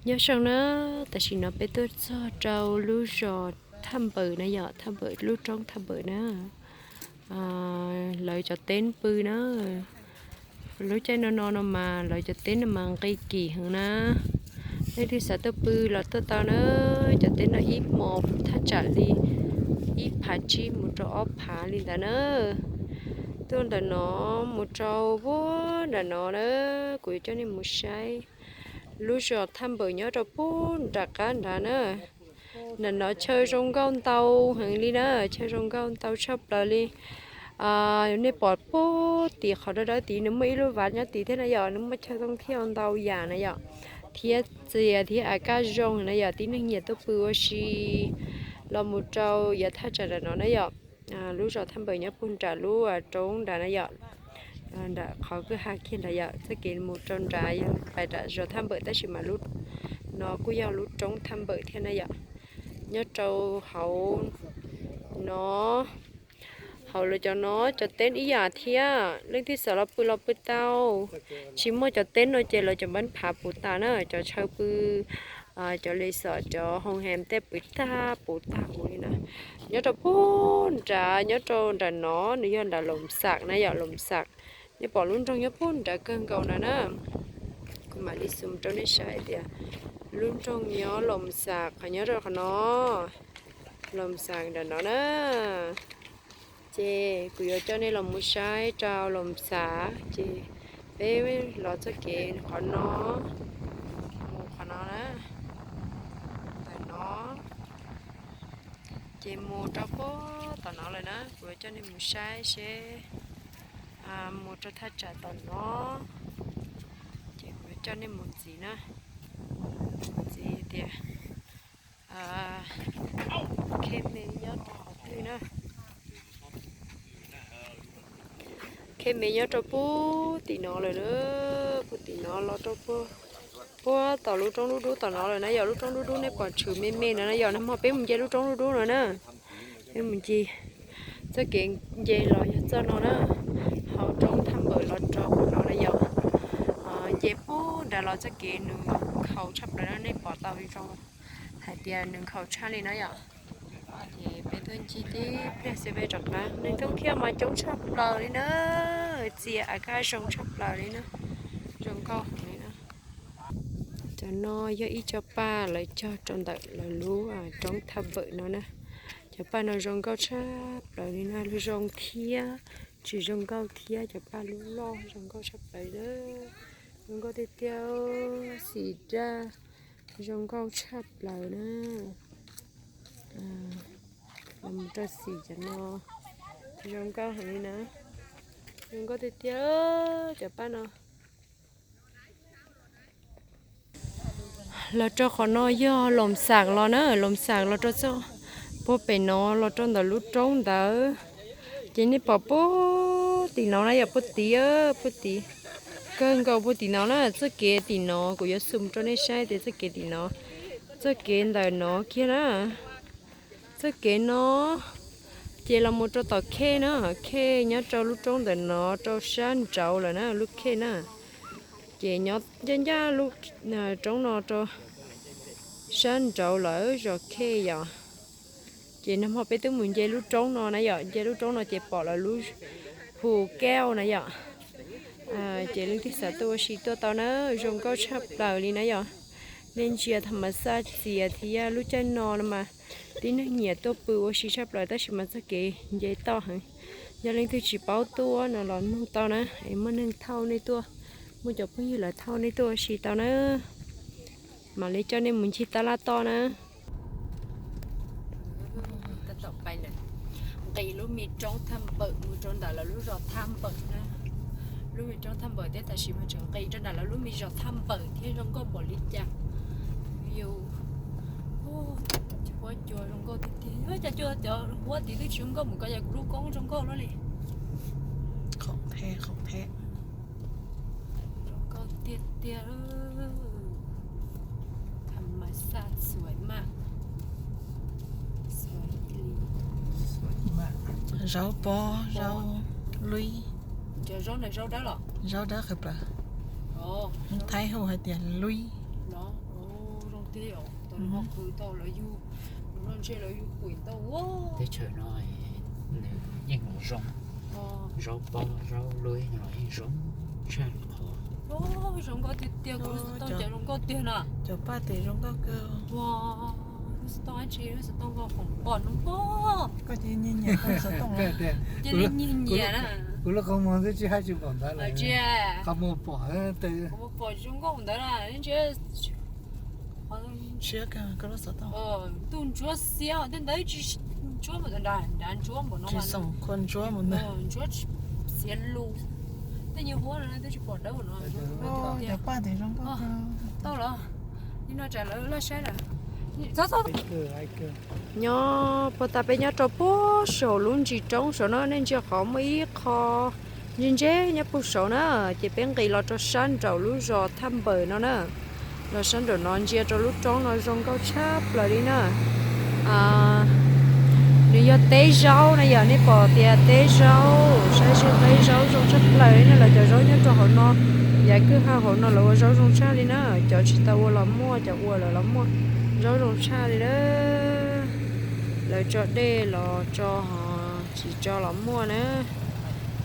Nyob zoo na, tam sim no peb tuaj txog rau lub zos Thaj Npawm na yom, Thaj Npawm, lub roob Thaj Npawm na. Lawv cov teb pw na, lub caij no no no mas lawv cov teb no mas nqi kim heev na. Leej twg xav tuaj pw los tuaj tau na, cov teb no ib hmos thaj tsam li ib phav tsib mus rau ob phav li ntawd na. Tuaj ntawm no mus rau puag nram no na, kuv yuav coj nej mus saib lub zos Thaj Npawm nyob rau puag nram qab nrad na. Nram no chaw zoo nkauj ntau heev li na, chaw zoo nkauj ntau tshaj plaws li. Nej pom puag tim qhov dawb dawb tid nws muaj ib lub vaj nyob tid thiab na yom, nws muaj chaw thooj thiab ntau yam na yom, thiab txias thiab a kaj zoo na yom, tib neeg nyiam tuaj pw ua si los mus rau yav thaj tsam nram no na yom. Lub zos Thaj Npawm nyob puag nram lub roob nrad na yom, nram qhov kwj ha kiag nrad yom, txoj kev mus rau nrad yog pais nram zos Thaj Npawm tab sis mas lub no kuj yog lub roob Thaj Npawm thiab na yom. Nyob rau hauv no, hauv lawv cov no cov teb ib yam thiab, leej twg xav los pw los pw tau. Tsis muaj cov teb no ces lawv cov npab phav puv tas na, cov chaw pw, cov resort, cov hoo hem tej pw tag puv tag huv li na. Nyob rau puag nrad, nyob rau nram no nws yog nram Loos Xam na yom, Loos Xam. Nej pom lub nroog nyob puag nrad kawg nkaus na na. Kuv mam li zoom rau nej saib tias lub nroog nyob Loos Xam qhov nyob rau qhov no, Loos Xam nram no na. Ces kuv yuav coj nej los mus saib rau Loos Xam, ces peb los txoj kev qhov no mus qhov no na, ntawm no, ces mus rau puag tom no lawm na. Kuv yuav coj nej mus saib seb mus rau thaj tsam tom no, ces kuv yuav coj nej mus ntxiv na, mus ntxiv tias khej me nyob rau qhov twg na. Khej me nyob rau puag tim no lawm na, puag tim no los rau puag, puag tom lub roob dub dub tom no lawm na yom. Lub roob dub dub nej pom tshwm me me no na yom, nag hmo peb mus nce lub roob dub dub no na. Peb mus nce, txoj kev nce los yog txoj no na, hauv roob Thaj Npawm los rau qhov no na yom. Nce puag nrad los txoj kev nws nkhaus tshaj plaws na, nej pom tau zoo hais tias nws nkhaus tshaj li na yom. Ces peb tuaj ncig tib pliag xwb peb rov qab. Neeg thoob thiab mas coob tshaj plaws li na, txias a kaj zoo tshaj plaws li na, zoo nkauj heev li na. Cov no yog ib co paj lawv cog rau ntawm lawv lub roob Thaj Npawm no na. Cov paj no zoo nkauj tshaj plaws li na, lub zoo thiab tsis zoo nkauj thiab, cov paj lub loj zoo nkauj tshaj plaws li. Zoo nkauj tiag tiag, xim daj zoo nkauj tshaj plaws na. Los mus rau xim cov no zoo nkauj heev li na, zoo nkauj tiag tiag cov paj no. Los rau qhov no yog Loos Xam los na, Loos Xam los rau txoj puag pem no los rau ntawm lub roob ntawd. Ces nej pom puag tim no na yom, puag tim, puag tim, kawg nkaus puag tim no na, txoj kev tim no kuv yuav zoom rau nej saib tias txoj kev tim no, txoj kev ntawm no kiag na. Txoj kev no ces los mus rau tom khej na, khej nyob rau lub roob ntawm no rau sab nraud lawm na, lub khej na. Ces nyob ncaj ncaj lub roob no rau sab nraud lawm zos khej yom. Ces nag hmo peb twb mus nce lub roob no na yom, nce lub roob no ces pom lawv lub Hu Kauj na yom. Ces leej twg xav tuaj ua si tuaj tau na, zoo nkauj tshaj plaws li na yom. Nej ntsia tham mas xaj txias thiab, lub caij no no mas tib neeg nyiam tuaj pw ua si tshaj plaws tab sis mas txoj kev nce toj heev. Yog leej twg tsis paub tuaj no los nug tau na, es muaj neeg thauj nej tuaj, muaj cov phooj ywg lawv thauj nej tuaj ua si tau na. Mam li coj nej mus ncig tab laj toj na. Tab tom pais lawm, nqis lub me roob Thaj Npawm mus rau ntawm lawv lub zos Thaj Npawm na. Lub me roob Thaj Npawm thiab tam sim mas tseem nqis rau ntawm lawv lub me zos Thaj Npawm thiab, zoo nkauj npaum li cas. View, huab cua zoo nkauj tiag tiag, cas cua cov huab tid twb tsis zoo nkauj mus ko, yog kuv lub koob zoo nkauj luaj li. Khoom thiab, khoom thiab. Zoo nkauj tiag tiag. Tham mas xaj xuav maj, xuav li, zaub pob, zaub luib. Cov zaub ntawd zaub dawb los? Zaub dawb qhwv plaws. Thaib hu hais tias luib. Tau lawv ho qw tau lawv yug, lawv noj ntshe lawv yug pum tau. Teb chaws no nws yeej los zoo, zaub pob zaub luab no los yeej zoo tshaj li qhov. Zoo nkauj tiag tiag, kuv lub xov tooj ces zoo nkauj tiag na. Cov paj tes zoo nkauj kawg. Ua, lub xov tooj dab tsi, lub xov tooj koj khoom pom no mog. Koj cia li nyiam nyiam koj lub xov tooj. Cia li nyiam nyiam na. Kuv lub qhov muag twb tsis haj tsis pom ntawd lawm. Tsis, qhov muag pom, qhov muag pom zoo nkauj ntawd na, ntshe Siab kawg koj lub xov tooj. Ntuj ntsuab xiab, tej ntawd tsis ntsuab npaum nrad, nrad ntsuab npaum no, tsis xoom qhua ntsuab mus ntag. Ntsuab xiav lus, tej nyuag huab no twb tsis pom dawb no. Cov paj tes zoo nkauj. Tau los, nim no tsam lawv laj saib lawm. Nyob puag ta peb nyob rau puag saum lub ntsis roob saum no, nej ntsia qhov muaj ib qho ntse ntse nyob puag saud na, ces peb nqis los rau sab nraum lub zos Thaj Npawm no na. Los sab nraum no ntsia rau lub roob no zoo nkauj tshaj plaws li na. Nws yog teb zaub na, yog nej pom tias teb zaub, saib seb teb zaub zoo tshaj plaws li na, lawv cov zaub nyob rau hauv no, yav kwj ha hauv no lawv ua zaub zoo tshaj li na, cov tsis tau ua los muaj, cov ua lawm los muaj, zaub zoo tshaj li na. Lawv tso dej los tso, tsis tso los muaj na.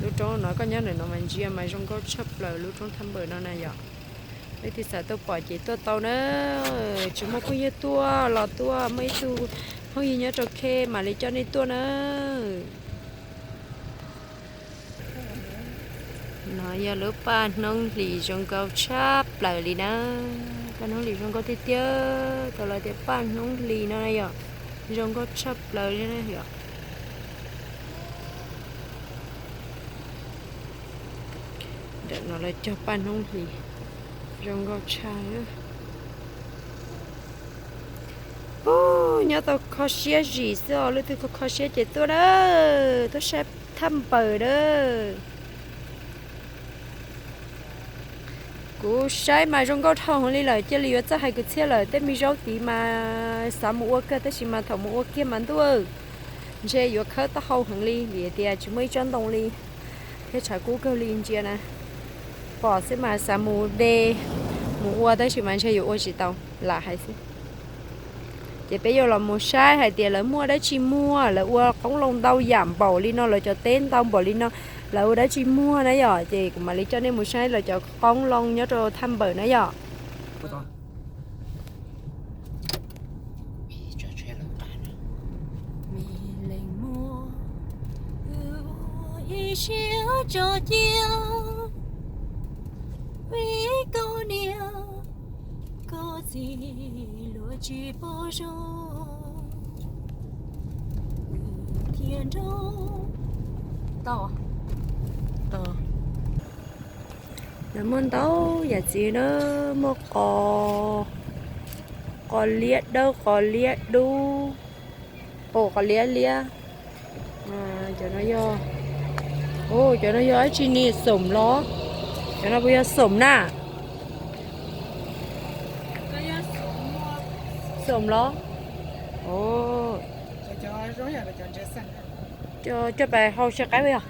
Lub roob no koj nyob ntawm no mas ntsia mas zoo nkauj tshaj plaws lub roob Thaj Npawm no na yom. Leej twg xav tuaj pom ces tuaj tau na, tsis muaj phooj ywg tuaj los tuaj, muaj ib tug phooj ywg nyob rau khej mam li coj nej tuaj na. No yog lub paj hnoob hlis zoo nkauj tshaj plaws li na. Paj hnoob hlis zoo nkauj tiag tiag, tau lawv tias paj hnoob hlis no na yom, zoo nkauj tshaj plaws li na yom. Ntawm no lawv cog paj hnoob hlis zoo nkauj tshaj. Nyob tau kho siab zim xwb os, leej twg kho kho siab ces tuaj na, tuaj saib Thaj Npawm na. Kuv saib mas zoo nkauj dhau heev li lawm, cia li yuav txawj hais kwv txhiaj lawm. Tej me zaub tid mas xav mus ua kawg tab sis mas thaum mus ua kiag mas ntuj, ntshe yuav khawb taub hau heev li vim tias tsis muaj ib tsob ntoo li thiab tshav kub kawg li ntsia na. Pom xwb mas xav mus de mus ua tab sis mas ntshe yuav ua tsis tau, lam hais xwb. Ces peb yuav los mus saib hais tias lawv muaj dab tsi muag, lawv ua qoob loo ntau yam npaum li no, lawv cov teb ntau npaum li no, lawv ua dab tsi muag na yom. Ces kuv mam li coj nej mus saib lawv cov qoob loo nyob rau Thaj Npawm na yom. Lawv muaj ntau yam txiv na, muaj qos, qos liab dawb, qos liab dub, qos liab liab. Cov no yog, cov no yog dab tsi ni, xoom los? Cov no puas yog xoom na? Xoom los? Coj pais hau sai qaib puas yog?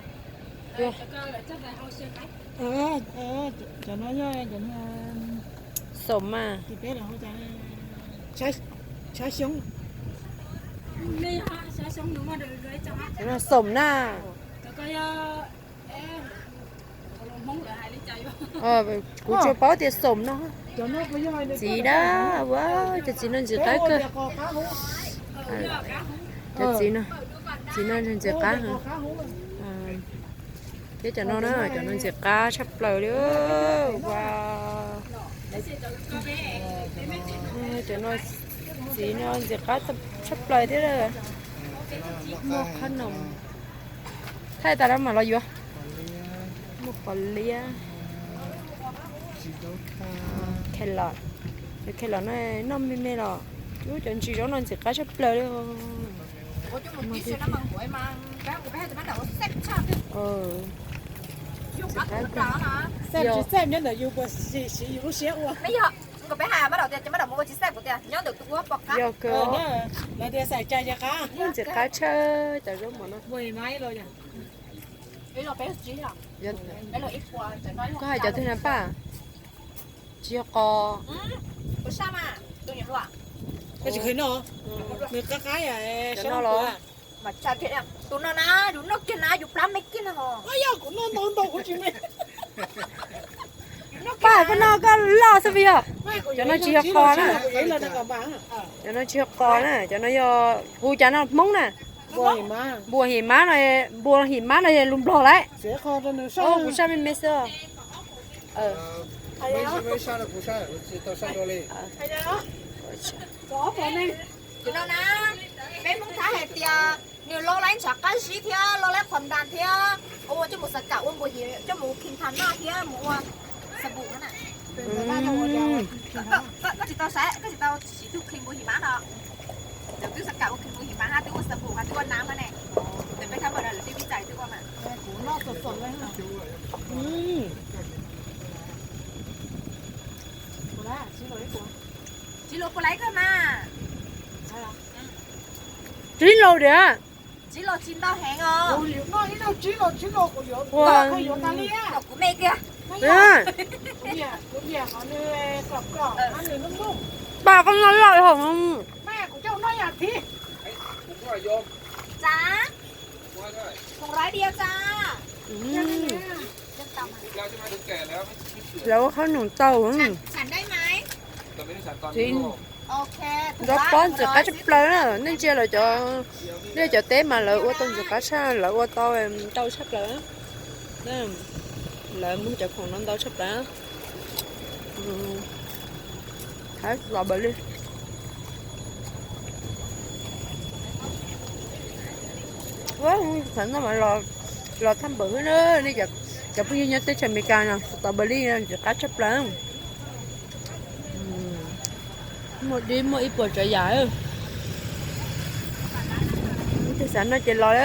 Xoom mas. Xoom na. Kuv tsuas paub tias xoom no. Txiv dab, ua cov txiv no ntxim qab kawg. Cov txiv no, txiv no ntxim qab. Thiab cov no na, cov no ntxim qab tshaj plaws li. Ua, cov no, txiv no ntxim qab tshaj plaws thiab. Muaj qhab noom, thaij tas lawm mam los yuav. Muaj qos liab, khe los, khe los no noj me me los. Ub, cov ntsis zaub no ntxim qab tshaj plaws li. Yog kawg, ntxim qab tshaj cov zaub mov no. Koj hais cov twg na Paj? Tsis yog qos. Nws qab qab, nws qab qab. Tus no na, yus noj kiag na, yus plab me kiag na. Yog kuv noj ntau ntau kuv tsis me. Paj, koj noj koj loj xwb puas yog? Cov no tsis yog qos na. Cov no tsis yog qos na, cov no yog hu cas no Hmoob na. Npua him mab no, npua him mab no yog lus Nplog lawm. Kuv saj me me xwb. Tus no na, peb Hmoob Thaib hais tias nws lo lawv ntshav qab zib thiab lo lawv qhov ntas thiab, ua coj mus xav kam ua npua him, coj mus khi tha noj thiab mus ua xav pum na. Koj tsis tau saib, koj tsis tau siv tug khi npua him mab no. Cov twb xav kam ua khi npua him mab hab twb ua xav pum hab twb ua nam hab ne. Ces peb thab npawm no lawv twb vib txais twb ua mas. Tsib lus puas laib koj mas? Tsib lus diam. Tsib lus tsis ntau heev os. Kuv me kiag. Paj, koj noj loj hov. Tsa, mus raib diav tsa. Lawv ua qhob noom tau. Ntxuav pob ntxim qab tshaj plaws na, nej ntsia lawv cov, nej cov teb mas lawv ua tau ntxim qab tshaj, lawv ua tau ntau tshaj plaws. Lawv muag cov khoom no ntau tshaj plaws. Haib los npaws li. Thaum no mas los thaj npawm xwb na, nej cov phooj ywg nyob teb chaws Amelikas no, los npaws li ntxim qab tshaj plaws. Muaj dib muaj ib puas tsav yam. Tus xav noj ces los.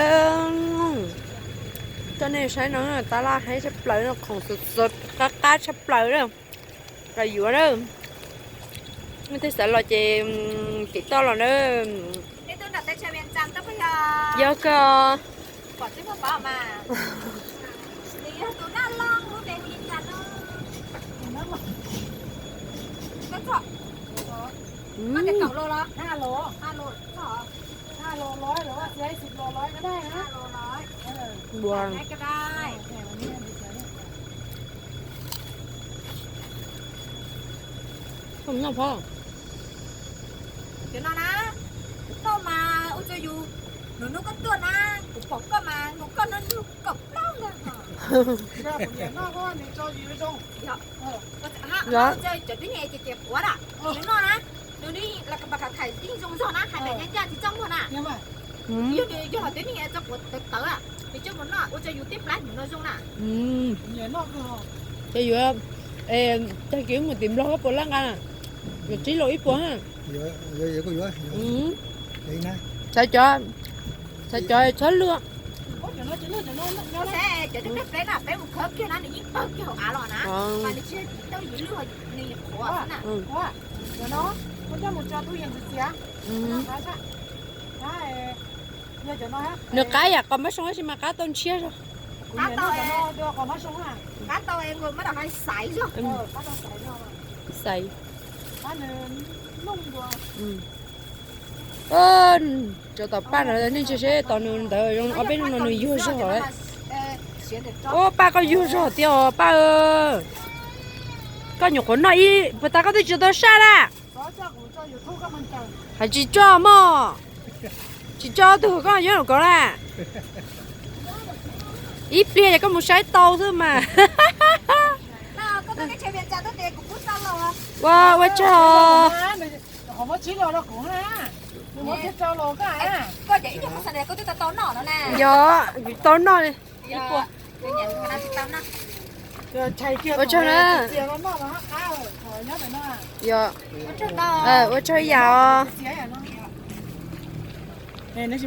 Coj nej saib no, tab laj haib tshaj plaws no, khoom xov xov qab qab tshaj plaws na. Los yuav na. Tus xav los ces tim toj los na. Yog koj. Cov no na, kuv noj mas ua rau yus, nws nub koj tuaj na, kuv pom koj mas nkaus koj noj nug kaum plaub ntag. Cov tib neeg ces ces quav na, nws noj na, nws nws los pas khav thais yeej zoo zog na, hais mas nyab ncaj tsis txaj muag na. Yog nws yog los tib neeg tso quav tawv tawv, nws coj mus noj ua rau yus tej plab nws no zoo na. Ces yuav, tag kis mus tim Nplog koj puas laj nqa na? Yuav tsib los ib puas. Xav cov, xav cov txhob lwj. Cov no peb na peb mus khawb kiag na nws yeej pawg kiag hauv av los na, mas nws tsis tau yus lwj, nws qhuav xwb na. Nws qab yam qos mab soo tab sis mas qab tau ntshiab zog. Qab tau xaiv zog. Xaiv. Cov tom paj no nej ntsia seb tom nws ntawd zoo ob peb hnub no nws yuag zog lawm. Ua paj koj yuag zog tiag os paj. Koj nyuam qhuav noj ib puas tas koj twb tsis tau saj na. Hais tsis tso mog. Tsis tso tus koj yuav lus kov na. Ib pliag ces koj mus saib tau xwb mas. Ua ua tsaug. Yog, tau noj li. Ua tsaug na. Yog, ua tsaug ib yam os.